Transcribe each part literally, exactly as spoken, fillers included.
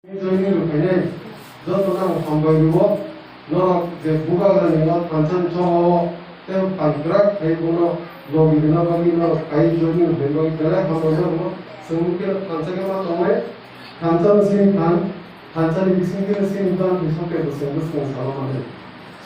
Joining rwkhainai jotono ang hambai rwo, norok je bubagrani no thansa ni choba o tei phan kwrak khai bono logi rwna bagwi norok phai joining rwkhaini bagwi belai hambai rwo. Chwng khe thansa khe ma tongnai, thansa ni simi phan, thansa ni bising khe simi phan tei soke bwswng bwswng salo manwi.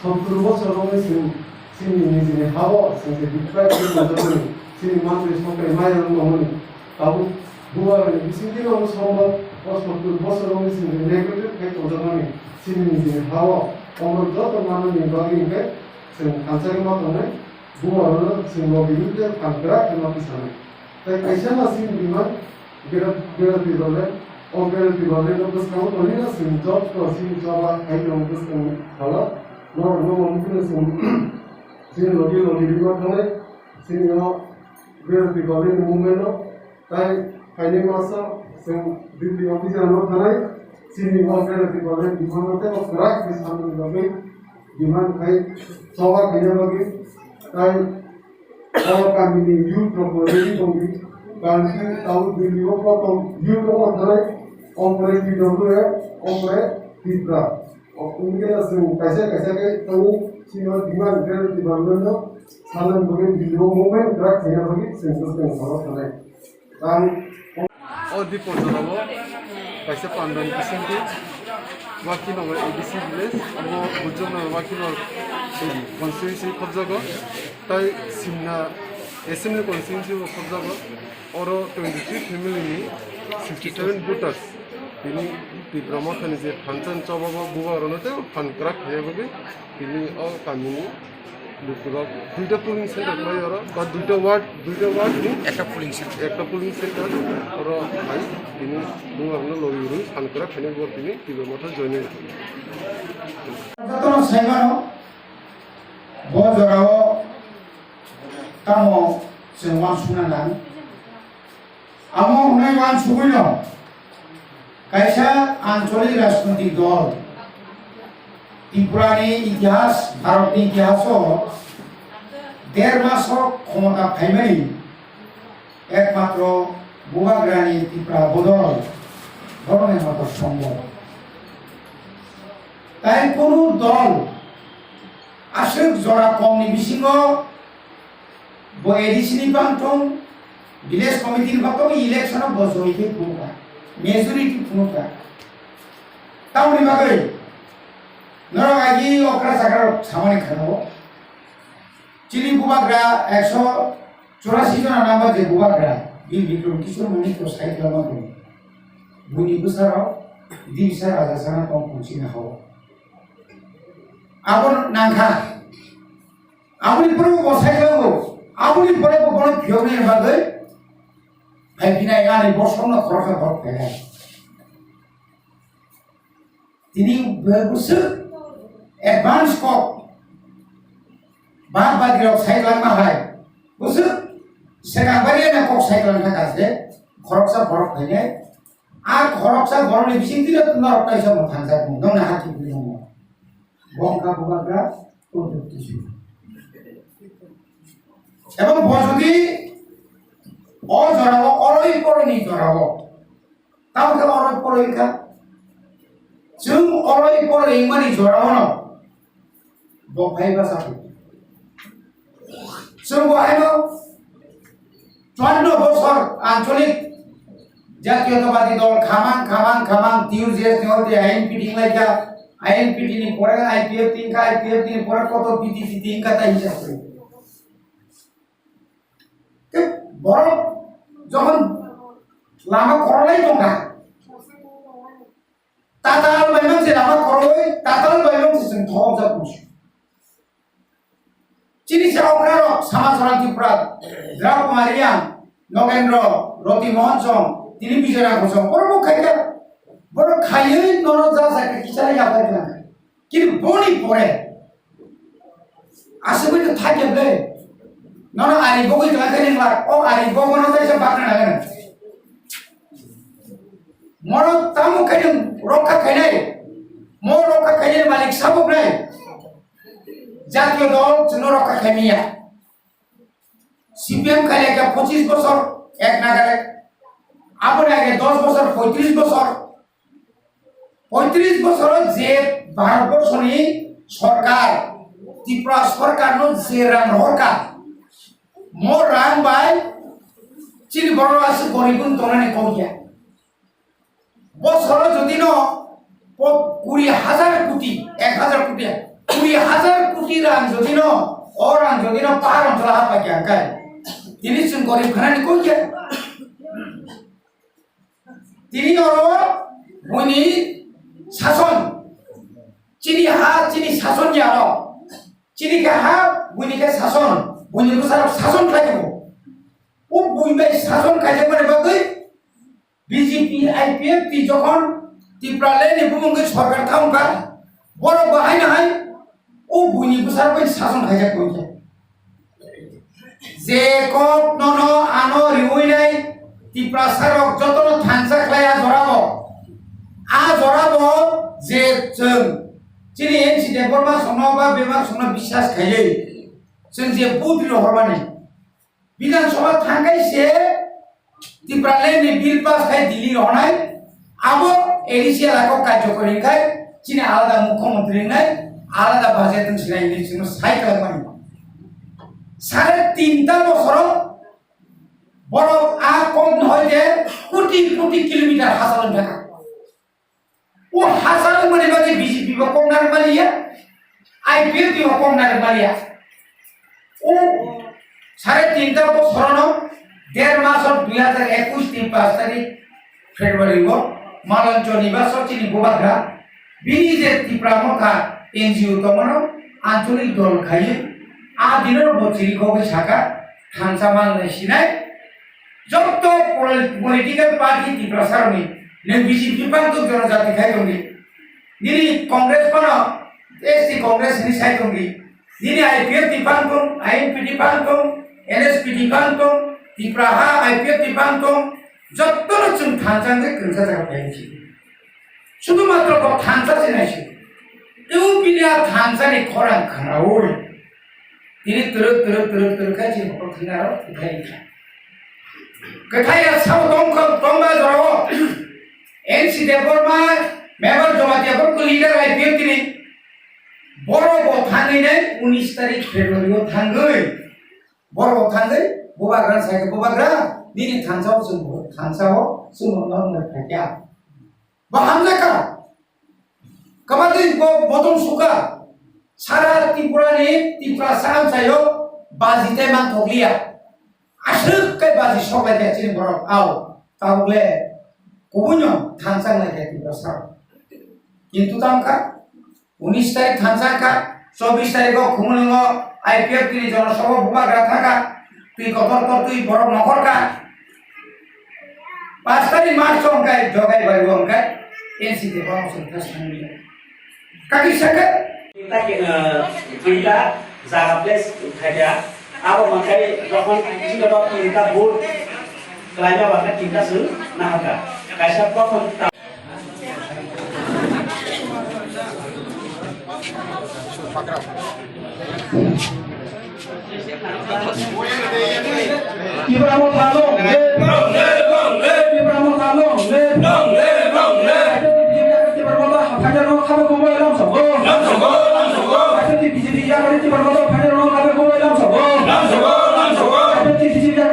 Sottur bosor romwi chwng chini nijini ha-o chwng se bikwrai khe tonjakmani, chini mantri soke maya wng tongmani. Tabuk bubagrani bisingtwi no sombo o sottur bosor romwi chwng se negative khai tonjakmani chini nijini ha-o. Omo joto manani bagwi hwnkhe chwng thansa khe ma tongnai, bubagrano chwng logi rwdi tei phan kwrak khe ma tisanai. Tei kaisa no chini bimang Bera-, Berati Bale, o Berati Bale no bwskango tonwi no chwng joto chini choba hai no bwskang salo. Norok no mani phano chwng chini logi logi rima thangnai, chini o Berati Bale ni movement no. Tai phaini masa chwng Delhi office ano thanai, chini o Berati Bale bimang no tei kwrak khe samung bagwi bimang khai choba khaina bagwi. Tai O kamini youth rok bo ready tongdi. Kanti tau Delhi o kotom youth rok bo thanai, ompore P W F, ompore Tipra. O wngkhe na chwng kaisa kaisa khe tangwi chini o demand khe development no salnani bagwi Delhi o movement kwrak khaina bagwi chwng bwskang salo thanai. Ang O Dipo jorao kaisa pandani bisingtwi Wakinogo A D C village, abo Bujurnagar Wakinogo constituency khobjago, tai Simna assembly constituency bo khobjago. Oro twenty three family ni sixty seven voters, tini Tipra Mothani je phanchan chobabo bubagrano tei phan kwrak khaiya bagwi tini o kamini Lukurok duita polling center khlai oro, ba duita ward, duita ward ni একটা polling center, একটা polling center oro hai tini bubagrano logi rwi phan kwrak khainai bo tini Tipra Motha joining. Jotono saimano bo jorao tamo chwng uansukna nang. Amo hwnwi uansugwino kaisa ancholik rajnoitik dol Tripurani itihas, Bharatni itihaso der maso khomota phaimani ekmatro bubagrani Tripura bodol borokni motor sombo. Tai kunu dol aswk jora komni bisingo Bo A D C ni bangthong, village committee ni bangthong election o bo joi khe phunukha, majority phunukha. Tamoni bagwi norok agi okra chakra rok samani khana o. Chini bubagra ekso churasi jona number je bubagra, bini bikrom Kishore Manik to sai khlama bo. Buini bwsarok, di bwsa raja sana tong tong chini hao. Abo nangkha. Aboni pore bo sai tongo. Aboni pore bo bono phiyoknani bagwi phai phinai ani bosongno khoroksa borok phainai. Tini bwswk advance kok bad badi rok sai langma hai. Bwswk swkang bari ani kok sai langkha kaje khoroksa borok phainai. A khoroksa borokni bisingtwi norok kaisa mwthangjakmung, nokni hati bwrwi wngo. Bo wngkha bubagra Pradyot Kishore. Ebong bo jodi o jorao, oroi poroini jorao, tamo khe oroi poroi wngkha. Chwng oroi poroi wngmani jorao no bo phai bwsa phai. Chwng bo haino chwanno bosor ancholik jatiyotabadi dol khamang, khamang, khamang, T U J S ni hor de I N P T wnglaijak, I N P T ni pore I P F T wngkha, I P F T ni pore kotor P T C T wngkha, tai hisab khe. Tei borok jokhon lama korolai tongkha, tatal bai mang se lama koroi, tatal bai mang se chwng thok jak musu. Chini sa okra rok Sama Soran Tripura, Dra Kumar Reang, Nogendro, Roti Mohan Song, tini Bijoy Rang Song, borok bo khaikha, borok khaiwi nono ja ja khe kisa ya bai kha. Kini boni pore aswk bai thakya ble. Nono ari bogwi kla khe ringla, o ari bogono kaisa bakna nangani. Mono tamo khaidwng rokha khainai, mo rokha khainai malik sabo ble. Jatiyo dol chwngno rokha khaimanya. C P M khailai kha pochis bosor ek nagare. Aboni age dos bosor, poitris bosor. Poitris bosoro je Bharat borsoni sorkar, Tripura sorkarno je rang rohorkha, mo rang bai chini borok aswk gorib wng tongnani kok ya. Bosoro jodi no po-, kuri hajar koti, ek hajar koti, kuri hajar koti rang jodi no, o rang jodi no pahar oncholo hapai kha hwnkhe, tini chwng gorib khanani kok ya. Tini oro buini sason, chini ha, chini sason ya oro, chini khe ha, buini khe sason, buini bwsarok sason khlai tongo. O bui bai sason khaijak mani bagwi B J P, I P F T jokhon Tipraland ni bumung khe sorkar thaung kha, borok bo haino hai o buini bwsarok bai sason khaijak tong khe. Je kok nono ano riwi nai Tiprasa rok jotono thansa khlai a jora bo. A jora bo je chwng chini N C Debbarma songno ba bebak songno biswas khaiwi chwng je vote rw hormani. Bidhan Sabha thangkai se Tipraland ni bill pass khai Delhi rohonai, abo A D C elaka o karjokori wngkhai chini alada mukhyamantri wngnai, alada budget wng sinai hinwi chwngno sai khlai mani. Sare tinta bosoro borok a kok no hoite koti koti kilometer hachal wngkha. O hachal wngmani bagwi B J P bo kok narwk maliya, I P F T bo kok narwk maliya. O sare tinta bosorono der maso dui hajar ekush ni pash tarik February o Malonchoni baso chini bubagra bini je Tipra Motha N G O tongmano ancholik dol khaiwi a dinoro bo chiri kogwi saka thansa mangnai sinai. Jotto poli-, political party Tiprasarokni, nwng B J P phang tong, jonojati khai tongdi. Nini Congress phano S T Congress hinwi sai tongdi. Nini I P F T phang tong, I N P T phang tong, N S P T phang tong, Tipra ha I P F T phang tong, jottono chwng thansa wngwi kwrwngsa jaga phai wngsi. Sudhumatro bo thansa se naising. Tei o bini a thansa ni khorang khwnaui tini twrwk twrwk twrwk twrwk khe chini bokhorok thwina rok kwthai wngkha. Kwthai ya sao tongkha, tongba jorao N C Debbarma member Jamatia borok leader I P F T ni borok bo thangwi nai unis tarik February o thangwi borok bo thangwi bubagra sai khe, "Bubagra, nini thansa o chwng, thansa o chwng rok no wng kha kya?" Bo hamjakha. Kwbangtwi bo bodol sukha. Sara Tripura ni Tiprasa amchaio baji tei manthokliya. Aswk khe baji sok lai kha chini borok. Au, tabuk le kubui no thansa lai kha Tiprasa. Kintu tamo kha, unis tarik thansa kha, chobbish tarik o Khumulwngo I P F T ni jonosabha bubagra thangkha, twi kotor kotor twi borok nokhor kha. Pash tarik March o hwnkhe jogai bai o hwnkhe N C Debbarma songkha sangwi. Kaki sakhe. Kita kena, kita jaga place khaja. Abo makai rohon kita kita bur. Kelaina bakal kita su nahaka. Kaisa prothom. Tipra Motha long live! Tipra Motha long live! Tipra Motha phajar no khabe kubo lam sobo. Tipra Motha phajar no khabe kubo lam sobo.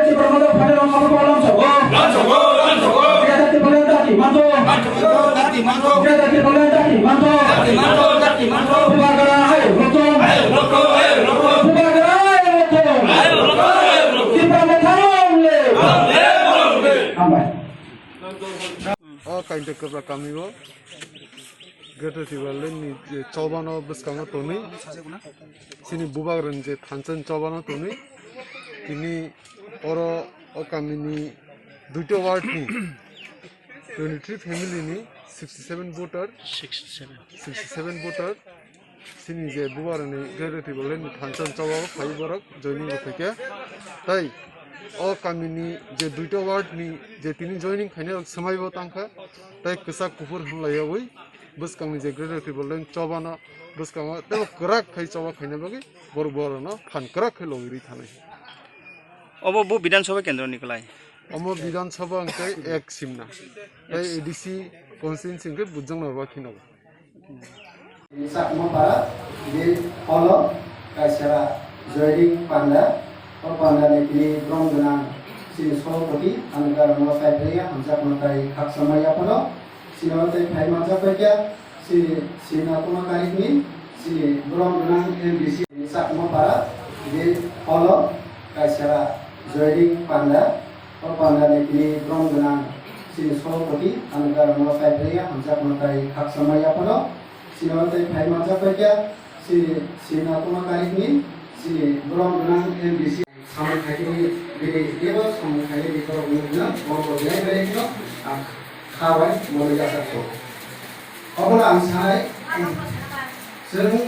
Tipra Motha phajar no khabe kubo lam sobo. Tipra Motha dati manto. Bubagra hai roto. Bubagra hai roto. Tipra Motha long live. Hambai. O Kainta Kwbra kamio Greater Tipraland ni je chobano bwskango tonwi chini bubagrani je thansa ni chobano tonwi tini oro o kamini duita ward ni twenty three family ni sixty seven voter, sixty seven. Sixty seven voter chini je bubagrani Greater Tipraland ni thansa ni chobao phai borok joining bo phaikha. Tai o kamini je duita ward ni je tini joining khainai rok swmai bo tangkha. Tai kwchak kuphur hwnlaiyawi bwskangni je Greater Tipraland chobano bwskango teibo kwrak khai choba khaina bagwi borok borokno phan kwrak khai logi rwi thanai. Obo bo Bidhan Sabha kendro ni kwlai? Omo Bidhan Sabha hwnkhe ek simna. Tai A D C Constituency hwnkhe Bujang Nogor kheno. Chakma para, bini holo kaisa joining panda, o panda ni bini brom gwnang chini sopoti, ang garo no kaibraya hamjakma tai khakchangma yaphano, chini o tei phai manjak bai kha, chini sina kuma karikni, chini brom gwnang M D C Chakma para, bini holo kaisa joining panda, o panda ni bini brom gwnang chini sopoti, ang garo no kaibraya hamjakma tai khakchangma yaphano, Sino tei phai manjak bai kha, chini, chini Nalkoma Karikni, chini borok gwnang M D C. Samung khaikhe bini, bini teibo samung khaikhe bini borok wngwi hino, borok bo belai belai kheno, ah, kha bai mono yachak kho. Obono ang sanai, chwng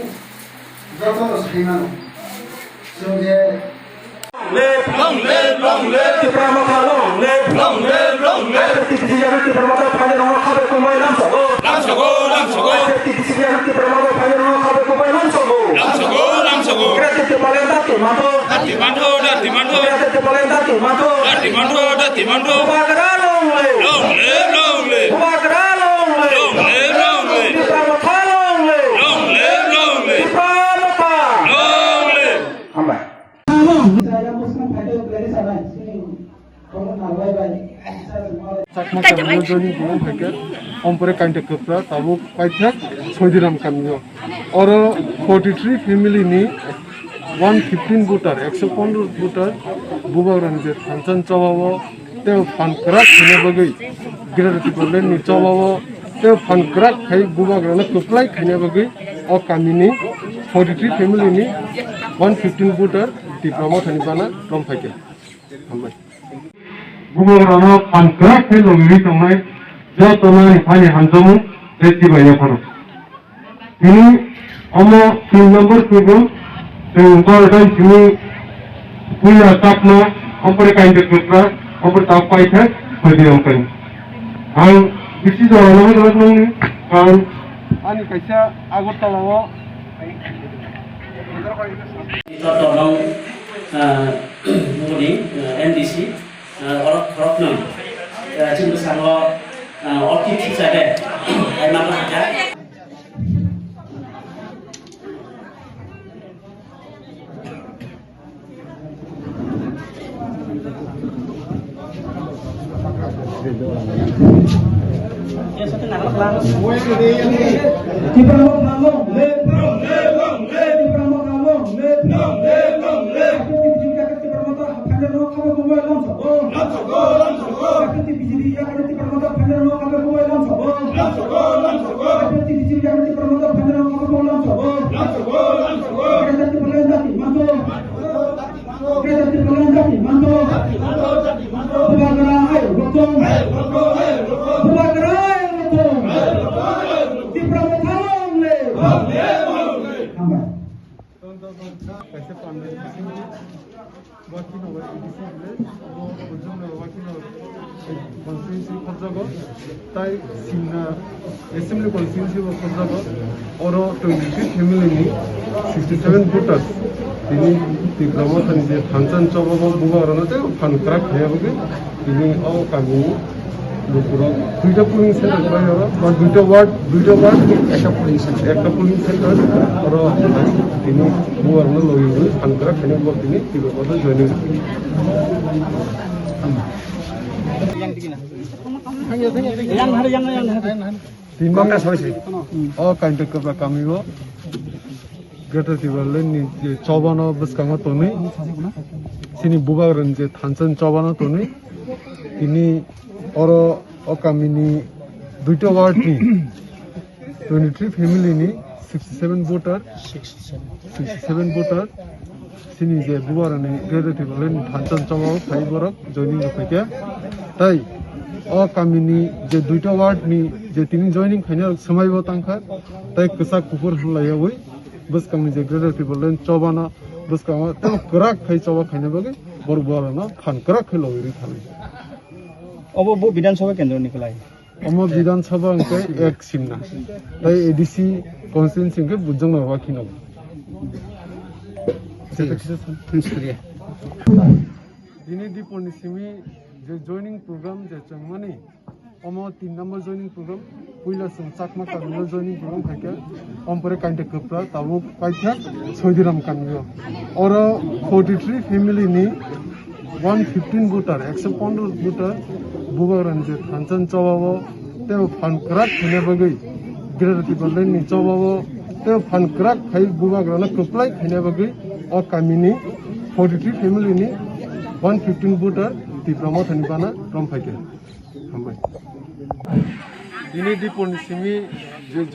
jotono sai mano. Chwng je Live, long live, long live. Tipra Motha long live. Long live, long live. F T T C F T Tipra Motha phaina rwngno khabe kumbai lamsogo. Lamsogo, lamsogo. F T T C F T Tipra Motha phaina rwngno khabe kumbai lamsogo. Lamsogo, lamsogo. Greater Tipraland dati manto. Dati manto, dati manto. Greater Tipraland dati manto. Dati manto, dati manto. Bubagra long live. Long live, long live. Bubagra long live. Long live, long live. Tipra Motha long live. Long live, long live. Tipra Motha. Long live. Hambai. Chakma Chakma joining kuno phaikhe, ompore kainta kwpra tabuk paithak Soidiram kamio. Oro forty three family ni one fifteen voter, ekso pondro voter bubagrani je thansa ni chobao tei phan kwrak khaina bagwi, Greater Tipraland ni chobao tei phan kwrak khai bubagrano kwplai khaina bagwi o kamini forty three family ni one fifteen voter Tipra Mothani bana rom phaikhe. Hambai. Bubagrano phan kwrak khe logwi tongnai joto nani phani hamjakmung tei chibai yapharo. Tini omo tin number table, tei borok tei simi puila Chakma, ompore kainta kwpra, ompore ta paithak, Soidiram kain. Ang bisi jorano hoijago nongni, karon ani kaisa Agartala o Joto nong, ah, boni, ah, M D C, ah, orok khoroknwi, ah, chini bwskango, ah, orti thiksa de, hai ma bwsajak. Tipra Motha long live. Tipra Motha long live. Tipra Motha phaina rwngno khabe kumbai lamsogo. Tipra Motha phaina rwngno khabe kumbai lamsogo. Tipra Motha phaina rwngno khabe kumbai lamsogo. Greater Tipraland dati manto. Greater Tipraland dati manto. Bubagra hai rochong. Bubagra hai rochong. Tipra Motha long live. Hambai. Kaisa pandal bisingo, Wakino A D C village, obo Bujong Nogor Wakino constituency khorjago, tai Simna Assembly constituency bo khorjago, oro twenty three family ni sixty seven voters, tini Tipra Mothani je thansa ni chobao bubagrano tei phan kwrak khaina bagwi tini o kamini lukurok duita polling center bai oro, ba duita ward, duita ward, ekta polling center, ekta polling center oro tini bubagrano logwi phan kwrak khaina bo tini Tipra Motha joining. Tini o kainta kwpra kamio Greater Tipraland ni je chobano bwskango tonwi, chini bubagrani je thansa ni chobano tonwi, tini oro o kamini duita ward ni twenty three family ni sixty seven voter, sixty seven voter, chini je bubagrani Greater Tipraland ni thansa ni chobao phai borok joining rwphaikha. Tai o kamini je duita ward ni je tini joining khainai rok swmaibo tangkha, tai kwchak kuphur hamlaiyawi bwskangni je Greater Tipraland chobano bwskango tei kwrak khai choba khaina bagwi borok bubagrano phan kwrak khai logwi rwi thangwi. Obo bo Bidhan Sabha kendro ni kwlai. Omo Bidhan Sabha hwnkhe ek Simna. Tai A D C constituency hwnkhe Bujang Nogor Wakino. Thanks, Priya. Dini dipor ni simi je joining program je chwngmani, Omo tin number joining program, puila chwng Chakma kamio joining program khaikha, ompore kainta kwpra tabuk paikha Soidiram kamio. Oro forty three family ni one fifteen voter, ekso pondro voter bubagrani je thansa ni chobao tei phan kwrak khaina bagwi Greater Tipraland ni chobao tei phan kwrak khai bubagrano kwplai khaina bagwi o kamini forty three family ni one fifteen voter Tipra Mothani bana rom phaikha. Hambai. Dini dipor ni simi je